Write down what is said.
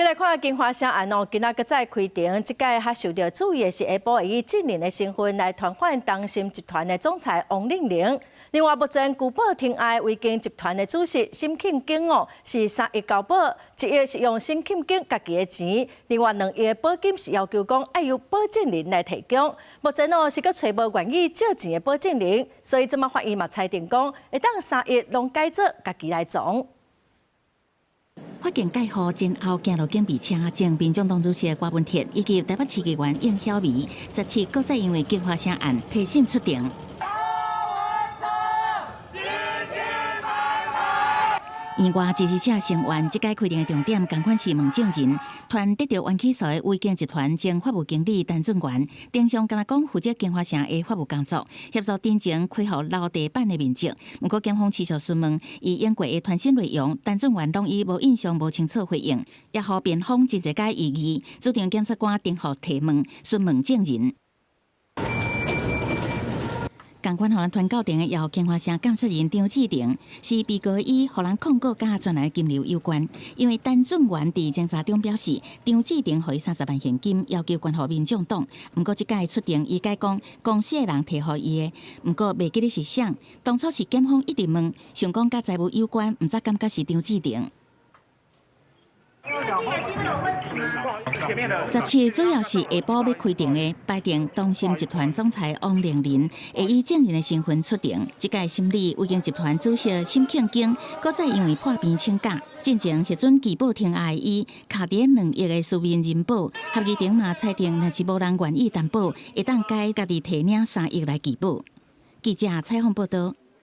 再來看京華城案哦，今仔閣再開庭，這擺較受著注意的是下晡會以證人的身份來傳喚東森集團的總裁王令麟。另外，目前拒保庭外維京集團的主席沈慶京哦，是3億交保，1億是用沈慶京家己的錢，另外2億的保金是要求講愛由保證人來提供。目前哦是閣揣無願意借錢的保證人，所以這馬法院嘛裁定講，會當3億攏改做家己來藏。法警蓋號前後行路警備車，前民眾黨主席郭文鐵以及台北市議員應曉薇，17閣再因為京華城案提審出庭。柯文哲，清清白白。院外支持者聲援，這擺開庭的重點，仝款是問證人，傳得著冤起訴的維京集團前法務經理陳俊元，庭上敢若講負責京華城的法務工作，協助陳情恢復樓地板的面積。毋過檢方持續詢問伊用過的傳訊內容，陳俊元攏以無印象、無清楚回應，也予辯方真濟擺異議。主庭檢察官定予提問詢問證人。仝款予人傳到庭的，有京華城監察人張志廷，是被告以予人控告佮專案金流有關。因為陳俊元佇偵查中表示，張志廷予伊30萬現金，要求捐予民眾黨。毋過這擺出庭，伊改講公司的人提予伊的，毋過袂記得是誰。當初是檢方一直問，想講佮財務有關，毋知感覺是張志廷。17主要是下晡欲開庭的，排定東森集團總裁王令麟會以證人的身份出庭。這擺審理維京集團主席沈慶京，閣再因為破病請假，進前核准拒保庭外伊卡佇2億的書面人保，合議庭嘛裁定，若是無人願意擔保，會當改家己提領3億來拒保。記者採訪報道。